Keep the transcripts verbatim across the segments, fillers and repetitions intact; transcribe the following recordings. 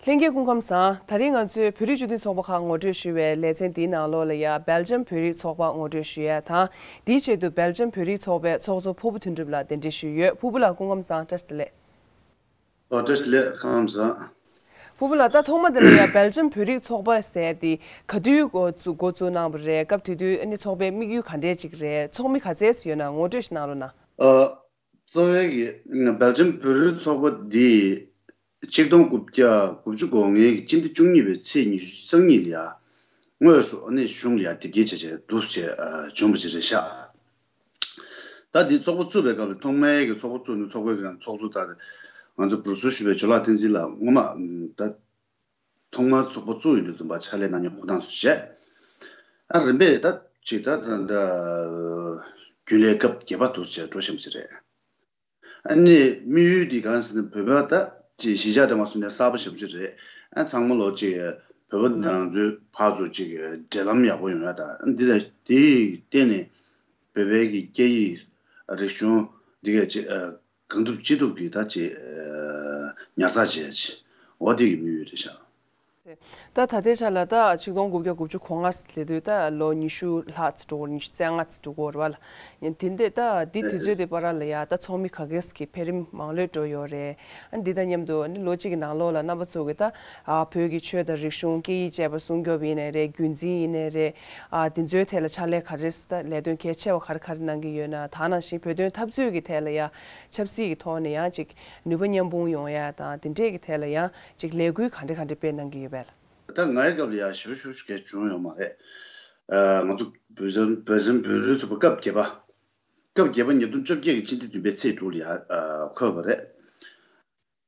ལྷན་རྒྱས་སྐུ་ཁམས་བཟང་། ད་རིང་ང་ཚོས་བོད་རིགས་སྤྱི་མཐུན་ཚོགས་པ་ཁག་ངོ་སྤྲོད་ཞུ་བའི་ལེ་ཚན་འདིའི་ནང་ལོགས་ལ་ཡ་སྦེལ་ཇམ་བོད་རིགས་ཚོགས་པ་ངོ་སྤྲོད་ཞུ་ཡ་དང་། དེའི་ཆེད་དུ་སྦེལ་ཇམ་བོད་རིགས་ཚོགས་པའི་ཚོགས་གཙོ་ཕུར་བུ་དོན་གྲུབ་ལགས་གདན་འདྲེན་ཞུས་ཡོད། ཕུར་བུ་ལགས་སྐུ་ཁམས་བཟང་། བཀྲ་ཤིས་བདེ་ལེགས། ཨོ་བཀྲ་ཤིས་བདེ་ལེགས། ཁམས་བཟང་། ཕུར་བུ་ལགས། ད་ཐོག་མ་དེ་ལ་ཡ་སྦེལ་ཇམ་བོད་རིགས་ཚོགས་པ་ཟེར་དེ་ག་དུས་འགོ་བཙུགས་འགོ་བཙུགས་གནང་བ་རེད། སྐབས་དེ་དུས་ཨ་ནི་ཚོགས་པའི་དམིགས་ཡུལ་ག་འདྲས་ཅིག་རེད། ཚོགས་མི་ག་ཚད་ཡོད་ན་ངོ་སྤྲོད་ཞིག་གནང་རོགས་གནང་། ཨ། གཙོ་བའི་གི་སྦེལ་ཇམ་བོད་རིགས་ཚོགས་པ་འདི་ཆིག་སྟོང་དགུ་བརྒྱ་དགུ་བཅུ་གོ་ལྔའི་གི་སྤྱི་ཟླ་བཅུ་གཉིས་པའི་ཚེས་ཉི་ཤུ་རྩ་གཉིས་ལ་ཡ་དངོས་སུ་ཨ་ནི་གཞུང་ལ་ཡ་དེབ་སྐྱེལ་བྱས་བྱས་འདུག་བྱས་ཨ་བྱུང་བ་ཅིག་རེད་ཤག་ད་འདི་ཚོགས་པ་བཙུགས་པའི་སྐབས་ལ་ཐོག་མའི་གི་ཚོགས་པ་བཙུགས་ནས་ཚོགས་པའི་གི་ཚོགས་གཙོ་ད་ང་ཚོ་བུར་ཟུར་ཞུ་བའི་ཇོ་ལགས་བསྟན་འཛིན་ལགས་སྔོན་མ་ད། ཐོག་མར་ཚོགས་པ་བཙུགས་ཡོང་དུས་ཙམ་པ་ཕྱག་ལས་གནང་མཁན་ཁོ་ཐག་ཆོད་བྱས། ཨ་རིམ་པས་ད་ཅིག་ད་ད་ད་རྒྱུན་ལས་སྐབས་བརྒྱད་པ་དུ་བྱས་འགྲོ་བཞིན་པ་ཞིག་རེད། ཨ་ནི་དམིགས་ཡུལ་འདི་གང་ཟེར་ན་བོད་པ་ད་ཅིག་གཞིས་ཆགས་དེ་མ་སོང་ནས་གསར་པ་ཞིག་ཞིག་རེད། ཨ་ཚང་མ་ལོ་ཅིག་བོད་པ་ནང་ཚོའི་ཕར་ཚུར་ཅིག་འབྲེལ་ལམ་ཡག་པོ་ཡོང་ཡ་ད་འདི་ད་དེའི་སྟེང་ནས་བོད་པའི་གི་སྐད་ཡིག་རིག་གཞུང་འདི་གས་ཅིག་གང་ཐུབ་ཅི་ཐུབ་ཀྱིས་ད་ཅིག་ཉར་ཚགས་བྱས་ཅིག་འོ་དེ་གི་དམིགས་ཡུལ་རེད་ཤག་ད་ད་ལྟའི་ཆ་ལ་ད་ཆིག་སྟོང་དགུ་བརྒྱ་དགུ་བཅུ་གོ་ལྔ་ཟེར་དུས་ད་ལོ་ཉི་ཤུ་ལྷག་ཙམ་འགྲོ་གི་རེད། ཉི་ཤུ་རྩ་ལྔ་ཙམ་འགྲོ་གི་རེད་བ་ལ། དེ་འདྲ་ད་འདི་དུས་ཚོད་དེ་བར་ལ་ཡ་ད་ཚོགས་མི་ག་གེ་སི་གི་འཕེལ་རིམ་མང་ལོས་འགྲོ་ཡོད་རེད། ཨ་འདི་དང་མཉམ་དུ་ཨ་ནི་ལོ་གཅིག་གི་ནང་ལོགས་ལ་རྣམ་པ་ཚོ་གི་ད་ཨ་བོད་ཀྱི་ཆོས་དང་རིག་གཞུང་སྐད་ཡིག་བཅས་པ་སྲུང་སྐྱོབ་ཡིན་ནའི་རེད། རྒྱུན་འཛིན་ཡིན་ནའི་རེད། ཨ་འདི་ཚོའི་ཐད་ལ་ཕྱག་ལས་ག་རེ་ད་ལས་དོན་གལ་ཆེ་བ་ག་རེ་ག་རེ་གནང་གི་ཡོད་ན། ད་ནང་བཞིན་བོད་དོན་འཐབ་རྩོད་ཀྱི་ཐད་ལ་ཡ་ཆབ་སྲིད་ཀྱི་ཐོག་ནས་ཡང་ཅིག་ནུས་པ་མཉམ་སྤུངས་ཡོང་ཡ་དང་དེ་འདྲས་ཀྱི་ཐད་ལ་ཡང་ཅིག་ལས་འགུལ་ག་འདྲ་ག་འདྲ་སྤེལ་གནང་གི་ཡོད་པས། ད་ང་ཡི་སྐབས་ལ་ཡ་ཞེ་པོ་ཞེ་པོ་ཞིག་བྱུང་ཡོད་མ་རེད། ཨ་ང་ཚོ་བོད་བཟང་བོད་བཟང་བོད་རིགས་ཚོགས་པ་སྐབས་བརྒྱད་པ། སྐབས་བརྒྱད་པ་ཉིས་སྟོང་བཅོ་བརྒྱད་ཀྱི་སྤྱི་ཟླ་བདུན་པའི་ཚེས་དྲུག་ལ་ཡ་ཨ་འཁོད་པ་རེད།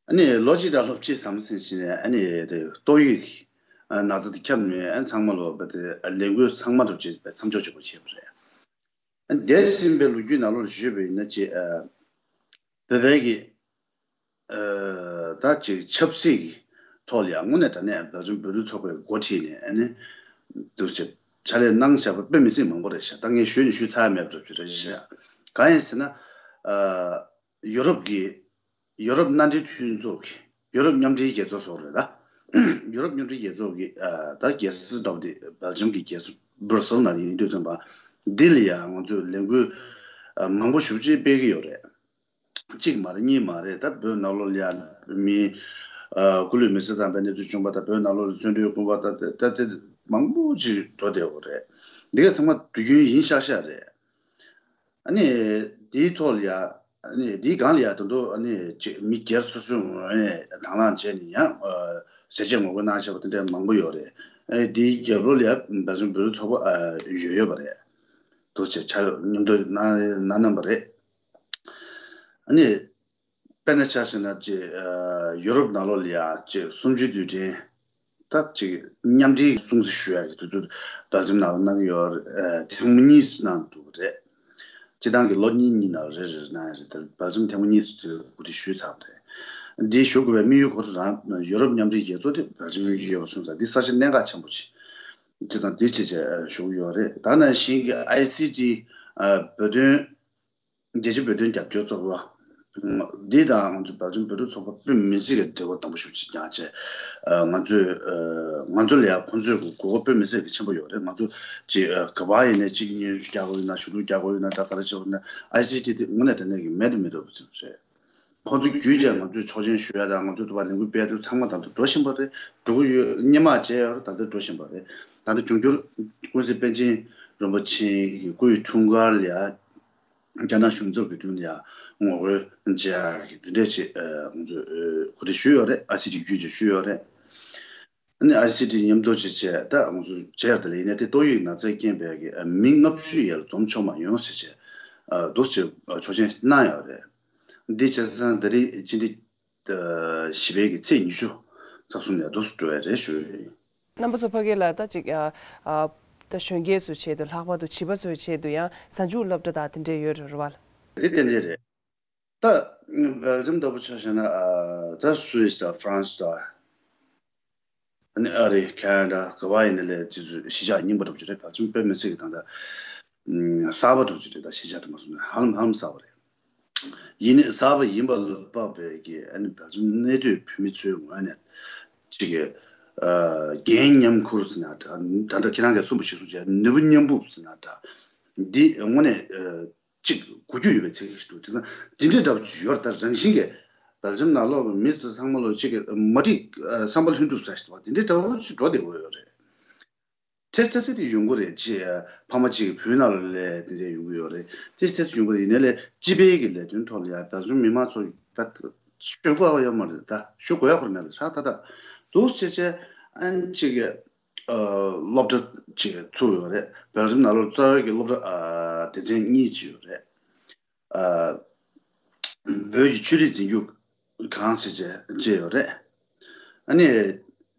ཨ་ནི་ལོ་གཅིག་དང་ལོ་གཅིག་ཟམ་ཟིན་བྱས་ནས་ཨ་ནི་དེ་ཏོག་དབྱིབས་ཀྱི་ཨ་ན་ཚ་དེ་ཁྱབ་ནས་ཨ་ཚང་མ་ལོ་བ་དེ་ལས་འགུལ་ཚང་མ་རུ་བྱས་པའི་མཚམས་འཇོག་བྱེད་དགོས་བྱས་པ་རེད། ཨ་འདས་ཟིན་པའི་ལོ་རྒྱུས་ནང་ལོགས་ཞུས་པ་ཡིན་ན་ཅེ་ཨ། བོད་པའི་གི་ཨ་ད་ཅིག་ཆབ་སྲིད་ཀྱི་ཐོག་ལ་ཡང་དངོས་གནས་དྲང་གནས་བོད་རིགས་བོད་རིགས་ཚོགས་པའི་འགོ་ཁྲིད་ནས་ཨ་ནི་འདུག་ཅེ་ཕྱག་ལས་གནང་བཞག་པ་དཔེ་མི་སྲིད་མང་པོ་རེད་ཤག་ད་ངས་ཞུས་ནས་ཞུས་ཚར་མེད་པ་འདྲ་པོ་ཞིག་རེད་ཤག་གང་ཡིན་ཟེར་ན་ཨ་ཡོ་རོབ་ཀྱི་ཡོ་རོབ་མནའ་འབྲེལ་མཐུན་ཚོགས་ཀྱི་ཡོ་རོབ་མཉམ་འབྲེལ་རྒྱལ་ཚོགས་སོགས་རེད་ད། ཡོ་རོབ་མཉམ་འབྲེལ་རྒྱལ་ཚོགས་ཀྱི་ཨ་ད་རྒྱལ་ས་འདྲ་པོ་དེ་སྦེལ་ཇམ་གྱི་རྒྱལ་ས་སྦུར་སེལ་ནང་ཡིན་དུས་ཙམ་པ་འདི་ལ་ཡང་ང་ཚོས་ལས་འགུལ་ཨ་མང་པོ་ཞེ་པོ་ཅིག་སྤེལ་གྱི་ཡོད་རེད། གཅིག་མ་རེད་གཉིས་མ་རེད། ད་བོད་ནང་ལོགས་ལ་ཡང་མི་ཨ་སྐུ་ལུས་མེ་སྲེག་བཏང་པའི་གནས་ཚུལ་བྱུང་བ་དང་བོད་ནང་ལོགས་ལ་བཙོན་གྲོལ་དགོས་པ་ད་ད་དེ་མང་པོ་ཅིག་འགྲོ་བསྡད་ཡོད་རེད། འདི་ག་ཚང་མ་དུས་རྒྱུན་ཡིན་ཤག་ཤག་རེད། ཨ་ནི་དེའི་ཐོག་ལ་ཡ་ཨ་ནི་དེའི་སྒང་ལ་ཡ་ད་དུང་ཨ་ནི་ཅིག་མི་སྒེར་སོ་སོའི་ངོས་ནས་དང་བླངས་བྱས་ནས་ཡང་ཨ་ཟས་བཅད་ངོ་རྒོལ་གནང་བཞག་པ་དེ་འདྲ་མང་པོ་ཡོད་རེད། ཨ་ནི་དེའི་རྒྱབ་ལོགས་ལ་ཡ་བོད་རིགས་བོད་རིགས་ཚོགས་པ་ཨ་ཡོད་ཡོད་པ་རེད། འདུག་ཅེས་ཕྱག་མཉམ་དུ་གནང་གནང་གནང་པ་རེད། ཨ་ནི་དཔེར་ན་ཆ་བཞག་ན་ཅིག་ཨ་ཡོ་རོབ་ནང་ལོགས་ལ་ཡ་ཅིག་གསུམ་བཅུའི་དུས་དྲན་ད་ཅིག་མཉམ་འབྲེལ་སྲུང་བརྩི་ཞུ་ཡ་གི་དུས་ཚོད་སྦེལ་ཇམ་ནང་ལ་གནང་གི་ཡོད་རེད། ཨ་ཐེངས་མ་གཉིས་གནང་འགྲོ་གི་རེད། སྤྱི་བཏང་གི་ལོ་གཉིས་གཉིས་ནང་རེ་རེ་གནང་ཡ་རེད། ད་སྦེལ་ཇམ་ཐེངས་མ་གཉིས་གོ་སྒྲིག་ཞུས་ཚར་བ་རེད། འདི་ཞུ་དགོས་པའི་དམིགས་ཡུལ་ཁོ་ཚོ་རང་ཡོ་རོབ་མཉམ་འབྲེལ་རྒྱལ་ཚོགས་དེ་སྦེལ་ཇམ་ཡོད་པ་སོང་ཙང་འདི་ས་ཆ་གནད་འགག་ཆེན་པོ་ཅིག་སྤྱི་བཏང་འདི་བྱས་བྱས་ཞུ་གི་ཡོད་རེད། ད་ནང་བཞིན་གྱི་ཨའི་སི་ཊི་ཨ་བོད་དོན། རྒྱལ་སྤྱིའི་བོད་དོན་རྒྱབ་སྐྱོར་ཚོགས་པ། འདི་དང་ང་ཚོ་སྦེལ་ཇམ་བོད་རིགས་ཚོགས་པ་དཔེ་མི་སྲིད་ཀྱི་འབྲེལ་བ་དམ་པོ་ཞེ་པོ་ཅིག་ཡོད་བྱས། ང་ཚོས་ང་ཚོ་ལ་ཡང་ཁོང་ཚོའི་དགོས་མཁོ་དཔེ་མི་སྲིད་ཀྱི་ཆེན་པོ་ཡོད་རེད། ང་ཚོ་ཅིག་ག་པར་ཡིན་ནའི་ཅིག་སྙན་ཞུ་རྒྱག་དགོས་ཡོད་ན་ཞུ་གཏུག་རྒྱག་དགོས་ཡོད་ན་ད་ག་རེ་བྱེད་དགོས་ཡོད་ན་ཨའི་སི་ཊི་དེ་དངོས་གནས་དྲང་གནས་ཀྱི་མེད་དུ་མི་འགྲོ་བ་ཅིག་རེད། ཁོང་ཚོ་བརྒྱུད་བྱས་ང་ཚོས་ཆོག་མཆན་ཞུ་ཡ་དང་ང་ཚོས་དུ་བ་ལས་འགུལ་སྤེལ་དུས་ཚང་མ་དང་དུ་འགྲོ་བཞིན་པ་རེད། འགྲོ་གི་ཡོད། སྔོན་མ་བྱས་ཡོད་རེད། ད་ལྟ་འགྲོ་བཞིན་པ་རེད། ད་ལྟ་འབྱུང་འགྱུར་ཀུན་གཟིགས་པཎ་ཆེན་རིན་པོ་ཆེ་གི་སྐུའི་འཁྲུངས་སྐར་ལ་ཡ། རྒྱ་ནག་གཞུང་ཚབ་ཀྱི་མདུན་ལ་ཡ་ངོ་རྒོལ་མཇལ་ཡག་གི་འདི་འདྲས་ཅིག་ཨ་ང་ཚོས་ཨ་གོ་སྒྲིག་ཞུས་ཡོད་རེད། ཨའི་སི་ཊི་བརྒྱུད་ཅིག་ཞུས་ཡོད་རེད། ཨ་ནི་ཨའི་སི་ཊི་མཉམ་དུ་ཅིག་བྱས་ད་ང་ཚོས་མཇལ་ཡག་དེ་ལ་ཡིན་ནའི་དེ་ཏོག་དབྱིབས་ན་ཚ་རྐྱེན་པས་ཀྱི་ཨ་མི་ལྔ་བཅུ་ཡར་འཛོམས་ཆོག་མ་ཡོང་ཟེར་བྱས་ཨ་འདུག་ཅིག་ཨ་ཆོག་མཆན་གནང་ཡོད་རེད། འདི་བྱས་ཙང་ད་རེས་སྤྱི་ཟླ་བཞི་པའི་གི་ཚེས་ཉི་ཤུ་རྩ་གསུམ་ནས་འདུག་སེ་འགྲོ་ཡ་རེད་ཞུ་ཡོད། རྣམ་པ་ཚོ་ཕ་གི་ལ་ད་ཅིག་ཨ་ཨ་ད་གཞོན་སྐྱེས་ཚོའི་ཆེད་དུ་ལྷག་པར་དུ་བྱིས་པ་ཚོའི་ཆེད་དུ་ཡང་གཟའ་མཇུག་སློབ་གྲྭ་དང་དེ་འདྲས་ཡོད་རེད་བ། དེ་ཏན་ཏན་རེད། ད་སྦེལ་ཇམ་ལྟ་བུ་ཆ་བཞག་ན་ཨ་ད་སུད་སི་དང་ཧྥ་རན་སི་དང་ཨ་ནི་ཨ་རི་ཁེ་ན་ཌ་ག་བ་ཡིན་ན་ལས་དེ་ཚོའི་གཞིས་ཆགས་རྙིང་པ་འདྲ་པོ་ཅིག་རེད། སྦེལ་ཇམ་དཔེ་མི་སྲིད་ཀྱི་ད་ལྟ་གསར་པ་འདྲ་པོ་ཅིག་རེད། ད་གཞིས་ཆགས་དེ་མ་སོང་ན་ཧ་ལམ་ཧ་ལམ་གསར་པ་རེད། ཡིན་ནའི་གསར་པ་ཡིན་པ་ལ་དཔག་པའི་གི་ཨ་ནི་སྦེལ་ཇམ་གནས་སྡོད་བོད་མི་ཚོའི་ངོས་ནས་ ཅིག་གི་ཨ་རྒན་མཉམ་ཁུར་ཟེར་ན་འདྲ། ད་ལྟ་ཁྱེད་རང་གིས་གསུངས་པ་ཞིག་གསུངས་བྱས་ནུས་པ་མཉམ་སྤུངས་ཟེར་ན་འདྲ། འདི་དངོས་གནས་ཨ་ཅིག་གོ་རྒྱུ་ཡོད་པའི་ཚིག་ཞིག་འདུག་དེ་ན་འདི་འདྲའི་འདྲ་པོ་ཅིག་ཡོད་རེད། ད་རང་བཞིན་གྱིས་བར་འཛུམ་ནང་ལོགས་མི་ཚོ་ཚང་མ་ལོ་ཅིག་གི་མ་འགྲིག་ཨ་བསམ་པ་ལྷུན་གྲུབ་ས་ཞིག་འདུག་འདི་འདྲའི་འདྲ་པོ་ཅིག་འགྲོ་བསྡད་ཡོད་རེད། ཏོག་ཙམ་ཏོག་ཙམ་དེ་ཡོང་གི་རེད། ཅེས་ཕ་མ་གཅིག་གི་བུའི་ནང་ལ་ལས་དེ་འདྲས་ཡོང་གི་ཡོད་རེད། ཏོག་ཙམ་ཏོག་ཙམ་ཡོང་གི་རེད། ཡིན་ནའི་ལས་སྤྱི་པའི་གི་ལས་དོན་ཐོག་ལ་ཡང་བར་འཛུམ་མི་མང་ཚོ་ད་ཞུ་དགོས་ཡོད་མ་རེད། ད་ཞུ་དགོས་ཡ་ཁོ་རང་མེད་རེད་ཤག་ད་ད་འདུག་བྱས་བྱས་ཨན་གཅིག་གི་ཨ་སློབ་གྲྭ་གཅིག་ཚུགས་ཡོད་རེད། བར་འཛུམ་ནང་ལོགས་རྩ་བའི་གི་སློབ་གྲྭ་ཨ་སྡེ་ཚན་གཉིས་ཅིག་ཡོད་རེད། ཨ་བོད་ཀྱི་ཆོས་རིག་འཛིན་སྐྱོང་ཁང་ཟེར་བྱས་བྱས་ཡོད་རེད། ཨ་ནི་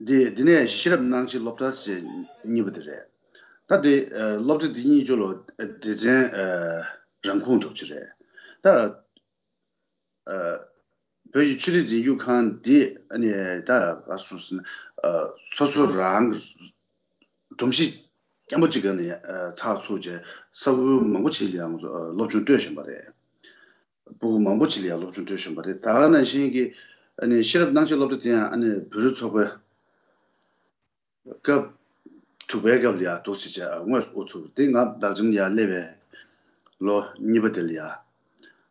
འདི་འདི་ནས་ཤེས་རབ་སྣང་བྱེད་སློབ་གྲྭ་ཟེར་གཉིས་པ་དེ་རེད། ད་འདི་ཨ་སློབ་གྲྭ་འདི་གཉིས་ཆོ་ལོ་སྡེ་ཚན་ཨ་རང་ཁོངས་འདྲ་པོ་ཅིག་རེད། ད་ཨ་བོད་ཀྱི་ཆོས་རིག་འཛིན་སྐྱོང་ཁང་འདི་ཨ་ནི་ད་ག་སོ་སོ་ཨ་སོ་སོ་རང་གི་སྒྲོམ་གཞི་སྐྱེན་པོ་གཅིག་ག་ནས་ཨ་ཚགས་ཚུགས་བྱས་ས་ཁུལ་མང་པོ་ཅིག་ལ་ཡང་ཨ་སློབ་སྦྱོང་སྤྲོད་བཞིན་པ་རེད། སྤུ་གུ་མང་པོ་ཅིག་ལ་ཡང་སློབ་སྦྱོང་སྤྲོད་བཞིན་པ་རེད། ད་ག་ནང་བཞིན་གྱི་ཨ་ནི་ཤེས་རབ་སྣང་བྱེད་སློབ་གྲྭ་དེ་ཡང་ཨ་ནི་བོད་རིགས་ཚོགས་པའི་སྐབས་དྲུག་པའི་སྐབས་ལ་ཡང་འདུག་སེ་བྱས་ཨ་དངོས་སུ་དབུ་ཚུགས་དེ། ང་སྦེལ་ཇམ་ལ་ཡང་སླེབས་པའི་ལོ་གཉིས་པ་དེ་ལ་ཡང་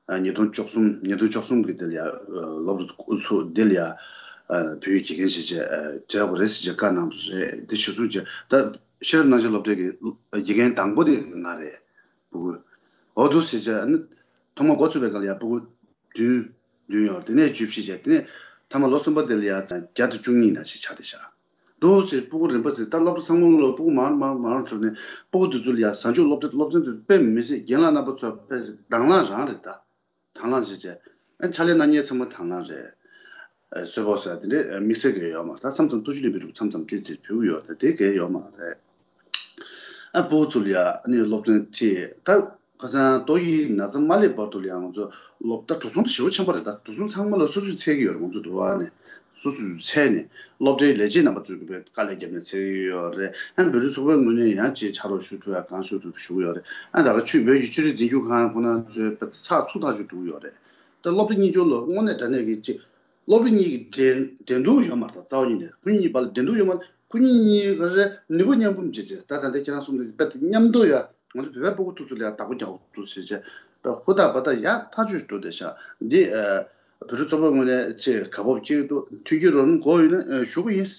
ཨ་ཉིས་སྟོང་བཅུ་གསུམ་ཉིས་སྟོང་བཅུ་གསུམ་གྱི་དེ་ལ་ཡང་ཨ་སློབ་གྲྭ་དབུ་ཚུགས་དེ་ལ་ཡང་ཨ་བོད་ཡིག་དགེ་རྒན་བྱས་བྱས་ཨ་བྱས་པ་རེད་ཟེར་བྱས་བཀའ་གནང་བ་རེད། དེ་གཞིར་བཟུང་བྱས་ད་ཤེས་རབ་སྣང་བྱེད་སློབ་གྲྭའི་གི་དགེ་རྒན་དང་པོ་དེ་ང་རེད། སྤུ་གུ། འོ་འདུག་སེ་བྱས་ཨ་ནི་ཐོག་མར་འགོ་ཚུགས་པའི་སྐབས་ལ་ཡང་སྤུ་གུ་བདུན་བདུན་ཡོད། དེ་ནས་བཅུ་བཞི་བྱས། དེ་ནས་མཐའ་མ་ལོ་གསུམ་པ་དེ་ལ་ཡང་བརྒྱ་དང་བཅུ་གཉིས་ནང་བཞིན་ཆགས་བསྡད་ཤག་འདུག་སེ་སྤུ་གུ་རིམ་པ་ཟེར་ད་སློབ་གྲྭ་ཚང་མ་ལ་སྤུ་གུ་མང་མང་མང་འགྲོ་ནས་སྤུ་གུ་དེ་ཚོ་ལ་ཡང་གཟའ་མཇུག་སློབ་གྲྭ་སློབ་ཚན་དེ་ཚོ་དཔེ་མི་སྲིད་རྒན་ལགས་རྣམ་པ་ཚོ་དཔེ་དང་བླངས་རང་རེད་ད། དང་བླངས་བྱས་བྱས། ཨ་ཕྱག་ལས་གནང་མཁན་ཚང་མ་དང་བླངས་རེད། ཨ་གསོལ་ཕོགས་ཟེར་དེ་འདྲས་དམིགས་བསལ་གྱི་ཡོད་མ་རེད། ད་མཚམས་མཚམས་ཐུགས་རྗེ་ལེགས་པའི་རུ་མཚམས་མཚམས་སྐད་ཆ་ཕུལ་གྱི་ཡོད་རེད། དེ་གས་ཡོད་མ་རེད། ཨ་སྤུ་གུ་ཚོ་ལ་ཡ་ཨ་ནི་སློབ་ཚན་ཁྲིད་ད་ཁ་སང་ཏོག་དབྱིབས་ན་ཚ་མ་སླེབས་བར་དུ་ལ་ཡ་ང་ཚོ་སློབ་ད་འགྲོ་སོང་ད་ཞེ་པོ་ཆེན་པོ་རེད། ད་འགྲོ་སོང་ཚང་མ་ལ་སོ་སོས་འཚོལ་གྱི་ཡོད་རེད། ང་ཚོ་འགྲོ་བ་ནས་སོ་སོས་འཚོལ་ནས་སློབ་གྲྭའི་ལས་བྱེད་རྣམ་པ་ཚོས་གི་དཀའ་ལས་བརྒྱབ་ནས་འཚོལ་གྱི་ཡོད་རེད། ཨ་བོད་རིགས་ཚོགས་པའི་ངོས་ནས་ཡང་ཅིག་ཕྱག་རོགས་ཞུ་ཐུབ་ཡ་གང་ཞུ་ཐུབ་ཞུ་གི་ཡོད་རེད། ཨ་ད་ག་ཆོས་བོད་ཀྱི་ཆོས་རིག་འཛིན་སྐྱོང་ཁང་ཁོ་ན་ཚོའི་ཚགས་ཚུད་ཐག་ཆོད་འགྲོ་གི་ཡོད་རེད། ད་སློབ་གྲྭ་གཉིས་ཆོ་ལོ་དངོས་གནས་དྲང་གནས་ཀྱི་ཅིག་སློབ་གྲྭ་གཉིས་ཀྱི་འགྲན་འགྲན་བསྡུར་ཡོད་མ་རེད། ད་རྩ་བ་ཉིད་ནས་ཁོ་གཉིས་བར་ལ་འགྲན་བསྡུར་ཡོད་མ་རེད། ཁོ་གཉིས་གཉིས་ཀ་རེ་ནུས་པ་མཉམ་སྤུངས་བྱས་བྱས་ད་ད་ལྟ་ཁྱེད་རང་གསུངས་དེ་དཔེ་མཉམ་དུ་ཡ་ང་ཚོ་བོད་པའི་སྤུ་གུ་ཐུགས་སུ་ལ་ཡ་བདག་པོ་རྒྱག་དགོས་འདུག་ཟེར་བྱས་ད་ཧུར་ཐག་འབད་ཐག་ཡག་ཐག་ཆོད་འགྲོ་བསྡད་ཤག་འདི་ཨ་བོད་རིགས་ཚོགས་པའི་ངོས་ནས་ཅིག་ག་བབ་ཀྱི་འདུག་མཐུན་རྐྱེན་རོགས་རམ་དགོས་ཡོད་ན་ཨ་ཞུ་གི་ཡིན།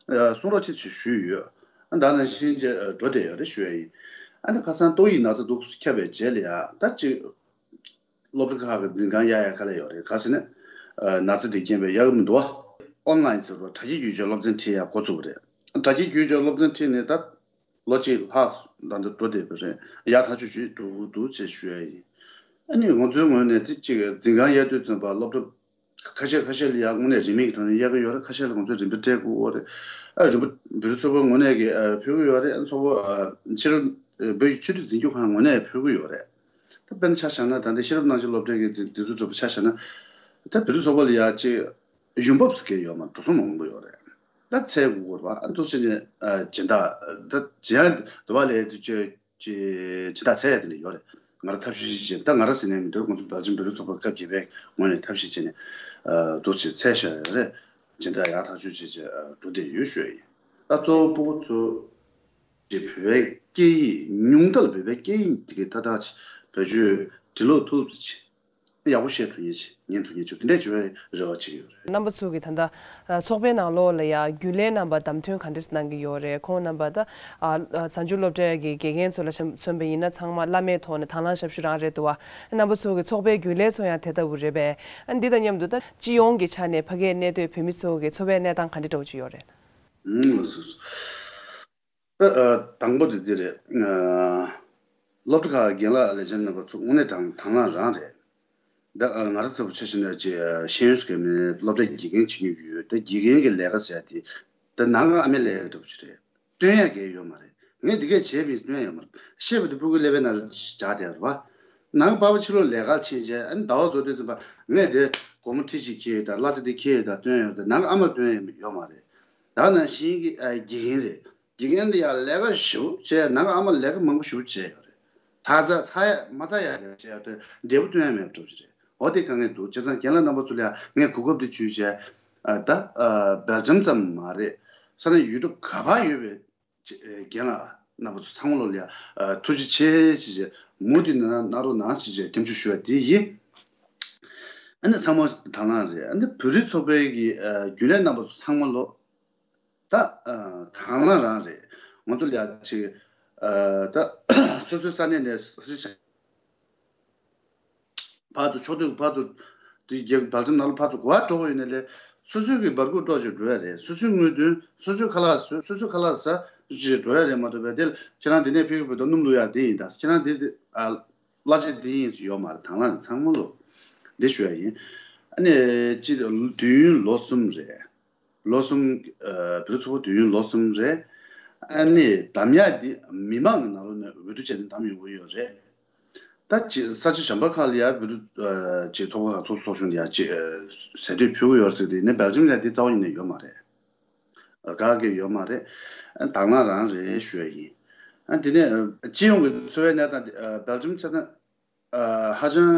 ཨ་གསུང་རོགས་ཅིག་ཞུས་ཡོད། ཨ་ད་ནང་བཞིན་ཅིག་ཨ་འགྲོ་བསྡད་ཡོད་རེད་ཞུ་ཡ་ཡིན། ཨ་ནི་ཁ་སང་ཏོག་དབྱིབས་ན་ཚ་འདུག་ཁྱབ་པའི་རྗེས་ལ་ཡ་ད་ཅིག་སློབ་གྲྭ་ཁག་གི་འཛིན་ཁང་གཡར་ཡ་ག་ལ་ཡོད་རེད། ག་ཟེར་ན། ཨ་ན་ཚ་འདི་རྐྱེན་པས་གཡར་གི་མི་འདུག་བ། ཨོན་ལན་ཟེར་བ་དྲ་རྒྱའི་བརྒྱུད་བྱས་སློབ་ཚན་ཁྲིད་ཡ་འགོ་བཙུགས་པ་རེད། དྲ་རྒྱའི་བརྒྱུད་བྱས་སློབ་ཚན་ཁྲིད་ནས་ད་ལོ་གཅིག་ལྷག་ད་ལྟ་འགྲོ་བསྡད་པ་རེད། ཡག་ཐག་ཆོད་ཅིག་འགྲོ་གི་འདུག་ཅེས་ཞུ་ཡ་ཡིན། ཨ་ནི་ང་ཚོའི་ངོས་ནས་དེ་གཅིག་འཛིན་ཁང་གཡར་དུས་ཙམ་པ་སློབ་གྲྭ་ཁ་ཤས་ཁ་ཤས་ལ་ཡང་དངོས་གནས་རིན་མེད་ཀྱི་ཐོག་ནས་གཡར་གི་ཡོད་རེད། ཁ་ཤས་ལ་ང་ཚོས་རིན་པ་སྤྲད་དགོས་ཡོད་རེད། ཨ་རིན་པ་བོད་རིགས་ཚོགས་པའི་ངོས་ནས་ཀྱི་ཨ་ཕུལ་གི་ཡོད་རེད། ཨ་ཚོགས་པ་ཨ་ཕྱི་རུ་ཨ་བོད་ཀྱི་ཆོས་རིག་འཛིན་སྐྱོང་ཁང་ངོས་ནས་ཕུལ་གི་ཡོད་རེད། ད་དཔེར་ན་ཆ་བཞག་ན་ད་ལྟ་ཤེས་རབ་སྣང་བྱེད་སློབ་གྲྭའི་གི་འཛིན་འདི་ཚོ་གྲུབ་པ་ཆ་བཞག་ན། ད་བོད་རིགས་ཚོགས་པ་ལ་ཡ་ཅིག་ཡོང་འབབ་ཟེར་མཁན་ཡོད་མ་རེད། འགྲོ་སོང་མང་པོ་ཡོད་རེད། ད་ཚད་དགོས་རེད་པ། ཨ་འདུག་སེ་ནས་ཨ་སྦྱིན་བདག་ད་སྦྱིན་ཡ་འདུག་བ་ལས་དུ་བཅོས། ཅེས་ཇི་ལྟར་འཚལ་ཡ་དེ་འདྲ་ཡོད་རེད། ང་རང་ཐབས་ཤེས་ཤིག་བྱས། ད་ང་རང་ཟེར་ནས་མི་འདུག་ང་ཚོ་བར་ཆེན་བོད་རིགས་ཚོགས་པ་སྐབས་བརྒྱད་པའི་ངོས་ནས་ཐབས་ཤེས་བྱས་ནས་ཨ་འདུག་ཅེས་འཚལ་བཞག་ཡོད་རེད། སྦྱིན་བདག་ཡག་ཐག་ཆོད་བྱས་བྱས་ཨ་འགྲོ་བསྡད་ཡོད་ཞུ་ཡ་ཡིན། ད་གཙོ་བོ་སྤུ་གུ་ཚོ་ཅེས་བོད་པའི་སྐད་ཡིག་ཉུང་མཐའ་ལ་བོད་པའི་སྐད་ཡིག་དེ་གའི་ཏག་ཏག་ཅིག་བེད་སྤྱོད་འབྲི་ཀློག་ཐུབ་ཅིག་ཡག་པོ་བཤད་ཐུབ་མཁན་ཅིག་ཉན་ཐུབ་མཁན་ཅིག་དེ་འདྲས་བྱུང་བའི་རེ་བ་བྱེད་ཀྱི་ཡོད་རེད། རྣམ་པ་ཚོ་གིས་ད་ལྟ་ཨ་ཚོགས་པའི་ནང་ལོགས་ལ་ཡ་རྒྱུན་ལས་རྣམ་པ་བདམས་ཐོན་ག་འདྲས་གནང་གི་ཡོད་རེད། ཁོང་རྣམ་པ་ད་ཨ་ཨ་གཟའ་མཇུག་སློབ་གྲྭའི་གི་དགེ་རྒན་ཚོ་ལ་བྱམས་མཚོན་པ་ཡིན་ན་ཚང་མ་བླ་མའི་ཐོག་ནས་དང་བླངས་ཞབས་ཞུ་རང་རེད་འདུག་བ། རྣམ་པ་ཚོ་གི་ཚོགས་པའི་རྒྱུན་ལས་ཚོ་ཡང་དེ་ལྟ་བུ་རེད་པས། ཨ་འདི་དང་མཉམ་དུ་ད་སྤྱི་ཡོངས་ཀྱི་ཆ་ནས་ཕ་གིའི་གནས་སྡོད་བོད་མི་ཚོ་གི་འཚོ་བའི་གནས་སྟངས་ག་འདྲ་འདྲ་བོ་ཅིག་ཡོད་རེད། ཨུམ་ལགས་སོ། ཨ་ཨ་དང་པོ་དེ་འདི་རེད། ཨ་སློབ་གྲྭ་ཁག་རྒན་ལགས་ལས་བྱེད་རྣམ་པ་ཚོ་དངོས་གནས་དང་དང་བླངས་རང་རེད། ད་ཨ་ང་རང་ཚོ་ཆ་བཞག་ན་ཅིག་ཤེས་ཡོན་སྐྱེ་མེད་སློབ་གྲྭ་དགེ་རྒན་བྱེད་མྱོང་ཡོད། ད་དགེ་རྒན་གྱི་ལས་ཀ་ཟེར་ཡ་དེ་ད་ནང་ཨ་མའི་ལས་ཀ་འདྲ་པོ་ཞིག་རེད། སྟོན་ཡ་གང་ཡང་ཡོད་མ་རེད། ངས་འདི་གས་བྱས་པས་སྟོན་ཡ་ཡོད་མ་རེད། བཤད་པ་དེ་སྤུ་གུའི་ཀླད་པའི་ནང་ལ་འཇགས་བསྡད་རེད་བ། ནང་པ་ཕ་ཕྱི་ལོགས་ལས་ཀར་ཕྱིན་བྱས་ཨ་ནི་ཟླ་བ་རྫོགས་དུས་ཙམ་པ་ངས་དེ་སྒོར་མོ་ཁྲི་གཅིག་ཁྱེར་ཡོད་ད། གླ་ཆ་དེ་ཁྱེར་ཡོད་ད་སྟོན་ཡ་ཡོད་ད། ནང་ཨ་མ་སྟོན་ཡ་ཡོད་མ་རེད། ད་ནང་བཞིན་གྱི་ཨ་དགེ་རྒན་རེད། དགེ་རྒན་འདི་ཡང་ལས་ཀ་ཞེ་པོ་བྱས། ནང་ཨ་མ་ལས་ཀ་མང་པོ་ཞེ་པོ་བྱས་ཡོད་རེད། ཚ་ཚ་ཚ་ཡ་མ་ཚ་ཡ་ལས་བྱས་ཡོད་དེ་འབྲས་བུ་སྟོན་ཡ་མེད་པ་འདྲ་པོ་ཞིག་རེད། འོ་དེ་དཀའ་ངལ་འདུག་བྱས་ཙང་རྒན་ལགས་རྣམ་པ་ཚོ་ལ་ཡང་ངས་གོ་སྐབས་འདི་བརྒྱུད་བྱས། ཨ་ད་ཨ་སྦེལ་ཇམ་ཙམ་མ་རེད། ས་གནས་ཡུལ་གྲུ་ག་པར་ཡོད་པའི་ཅེ་ཨེ་རྒན་ལགས་རྣམ་པ་ཚོ་ཚང་མ་ལོ་ལ་ཡ་ཨ་ཐུགས་རྗེ་ཆེ་ཞེས་བྱས། མུ་མཐུད་ནས་གནང་རོགས་གནང་ཞེས་བྱས་སྐྱབས་འཇུག་ཞུ་བ་དེ་ཡིན། ཨ་ནི་ཚང་མ་དང་བླངས་རེད། ཨ་ནི་བོད་རིགས་ཚོགས་པའི་གི་ཨ་རྒྱུན་ལས་རྣམ་པ་ཚོ་ཚང་མ་ལོ་ད་ཨ་དང་བླངས་རང་རེད། ང་ཚོ་ལ་ཡ་ཅིག་ཨ་ད་སོ་སོའི་ས་གནས་ནས་ས་གཞི་ཆ་ཕར་ཚུར་ཕྱོགས་བསྡུས་ཕར་ཚུར་དེ་རྒྱ་སྦེལ་ཇམ་ནང་ལ་ཕར་ཚུར་ག་པར་འགྲོ་དགོས་ཡོད་ན་ལས། སོ་སོའི་གི་འབར་ཁུག་སྤྲོ་ཅིག་འགྲོ་ཡ་རེད། སོ་སོའི་དངུལ་དོན་སོ་སོའི་ཁ་ལག་བཟོས། སོ་སོའི་ཁ་ལག་ཟ་ཅིག་འགྲོ་ཡ་རེད་མ་གཏོགས་པའི་དེ་ལ་ཁྱེད་རང་འདི་ནས་ཕེབས་ཀྱི་བོད་དོན་སྣུམ་བླུག་ཡ་འདི་ཡིན། ད་ཁྱེད་རང་འདི་ཨ་གླ་ཆ་འདི་ཡིན་ཡོད་མ་རེད། དང་བླངས་རེད། ཚང་མ་ལོ་འདི་ཞུ་ཡ་ཡིན། ཨ་ནི་ཅི་དུས་ཡུན་ལོ་གསུམ་རེད། ལོ་གསུམ། ཨ་བོད་རིགས་ཚོགས་པ་དུས་ཡུན་ལོ་གསུམ་རེད། ཨ་ནི་གདམ་ཡག་འདི་མི་མང་གི་ནང་ལོགས་ནས་འོས་བསྡུ་བྱས་ནས་གདམ་ཡོང་གི་ཡོད་རེད། ད་ཅི་ས་ཆ་གཞན་པ་ཁག་ལ་ཡ་བོད་རིགས་ཨ་ཅིག་ཚོགས་པ་ཁག་ཚོགས་ཚོགས་ཆུང་ལ་ཡ་ཅིག་ཨ་ཟས་དུས་ཕུལ་གི་ཡོད་ཟེར་ཏེ་ནས་སྦེལ་ཇམ་ལ་འདི་རྩ་བ་ཉིད་ནས་ཡོད་མ་རེད། ཨ་ག་གེ་ཡོད་མ་རེད། ཨ་དང་བླངས་རང་རེད་ཞུ་ཡ་ཡིན། ཨ་འདི་ནས་ཨ་སྤྱི་ཡོངས་ཀྱི་འཚོ་བའི་གནས་སྟངས་འདི་ཨ་སྦེལ་ཇམ་ཆ་ན་ཨ་ཧ་ཅང་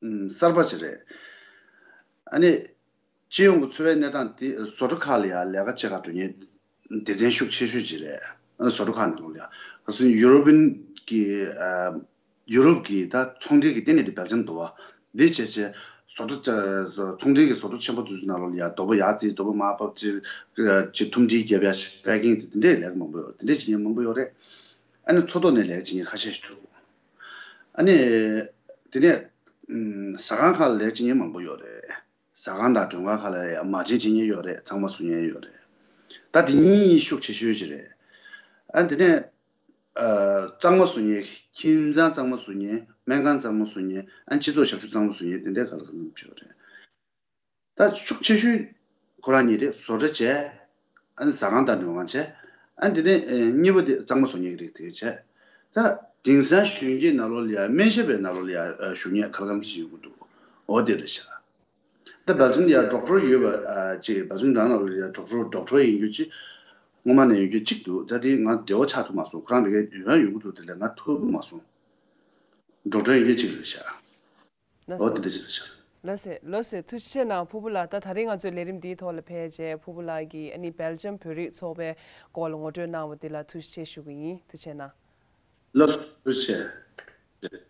ཨུམ་གསར་པ་ཞིག་རེད། ཨ་ནི་སྤྱི་ཡོངས་ཀྱི་འཚོ་བའི་གནས་སྟངས་དེ་བཟོ་གྲྭ་ཁག་ལ་ཡང་ལས་ཀ་བྱེད་གར་འགྲོ་མཁན་སྡེ་ཚན་ཤུགས་ཆེ་ཤོས་ཅིག་རེད། ཨ་བཟོ་གྲྭ་ཁག་ནང་ལོགས་ལ་ཡང་ཁ་སང་ཡུ་རོ་པིན་གྱི་ཨ་ཡུ་རོབ་ཀྱི་ད་ཚོང་འབྲེལ་གྱི་ལྟེ་གནས་དེ་སྦེལ་ཇམ་འདུག་བ། འདི་བྱས་བྱས་བཟོ་གྲྭ་ཚོང་འབྲེལ་གྱི་བཟོ་གྲྭ་ཆེན་པོ་དེ་ཚོ་ནང་ལོགས་ལ་ཡང་རྡོ་པོ་ཡར་བརྩིས། རྡོ་པོ་མར་ཕབ་ཅིག་ཅིག་ཐུམ་སྒྲིལ་རྒྱབ་ཡ་པེ་ཀིང་ཅིག་དེ་འདྲའི་ལས་ཀ་མང་པོ་ཡོད། དེ་འདྲ་བྱེད་མཁན་མང་པོ་ཡོད་རེད། ཨ་ནི་མཚོ་ཐོག་ནས་ལས་ཀ་བྱེད་མཁན་ཁ་ཤས་ཤིག་འདུག་ཨ་ནི་དེ་ནས་ཨམ་ཟ་ཁང་ཁག་ལ་ལས་བྱེད་མཁན་མང་པོ་ཡོད་རེད། ཟ་ཁང་དང་མགྲོན་ཁང་ཁག་ལ་ཡང་མ་བྱན་བྱེད་མཁན་ཡོད་རེད། གཙང་མ་བཟོ་མཁན་ཡོད་རེད། ད་དེ་གཉིས་ཤུགས་ཆེ་ཤོས་ཅིག་རེད། ཨ་དེ་ནས་ཨ་གཙང་མ་བཟོ་མཁན། ཁྱིམ་ཚང་གཙང་མ་བཟོ་མཁན། སྨན་ཁང་གཙང་མ་བཟོ་མཁན། ཨ་སྤྱི་ཚོགས་ཞབས་ཞུ་གཙང་མ་བཟོ་མཁན་དེ་འདྲའི་ཁག་ལ་གཙང་མ་ཡོད་རེད། ད་ཤུགས་ཆེ་ཤོས་ཁོ་རང་གཉིས་རེད། བཟོ་གྲྭ་བྱས། ཨ་ནི་ཟ་ཁང་དང་མགྲོན་ཁང་བྱས། ཨ་ནི་དེ་ནས་ཨེ་གཉིས་པ་དེ་གཙང་མ་བཟོ་མཁན་གྱི་རིགས་དེ་བྱས། ད་དེང་སང་གཞོན་སྐྱེས་ནང་ལོགས་ལ་ཡ་སྨན་ཞབས་པའི་ནང་ལོགས་ལ་ཡ་ཨ་ཞུ་མཁན་ག་ལ་གང་ཅིག་ཡོང་གི་འདུག་འོ་དེ་རེད་ཤག་ད་སྦེལ་ཇམ་ལ་ཡ་ཌོག་ཊར་ཡོད་པ་ཨ་ཅིག་སྦེལ་ཇམ་རང་ནང་ལོགས་ལ་ཡ་ཌོག་ཊར་ཌོག་ཊར་ཡིན་རྒྱུ་ཅིག་སྔོན་མ་ནས་ཡོད་རྒྱུ་ཅིག་འདུག་ད་དེ་ང་འབྲེལ་བ་ཆགས་ཐུབ་མ་སོང་། ཁོ་རང་ལ་ཡ་ཡོང་ཡོང་གི་འདུག་དེ་ལས་ང་ཐུག་མ་སོང་། ཌོག་ཊར་ཡིན་རྒྱུ་ཅིག་རེད་ཤག་ལགས་འོ་སོ། དེ་འདྲ་ཞིག་རེད་ཤག་ལགས་སེ། ལགས་སེ། ཐུགས་རྗེ་ཆེ་གནང་། ཕུར་བུ་ལགས། ད་ད་རིང་ང་ཚོའི་ལས་རིམ་འདིའི་ཐོག་ལ་ཕེབས་རྗེས་ཕུར་བུ་ལགས་ཀྱིས་ཨ་ནི་སྦེལ་ཇམ་བོད་རིགས་ཚོགས་པའི་སྐོར་ལ་ངོ་སྤྲོད་གནང་བ་འདི་ལ་ཐུགས་རྗེ་ཆེ་ཞུ་གི་ཡིན། ཐུགས་རྗེ་ཆེ་གནང་། ལགས་སོ། ཐུགས་རྗེ་ཆེ།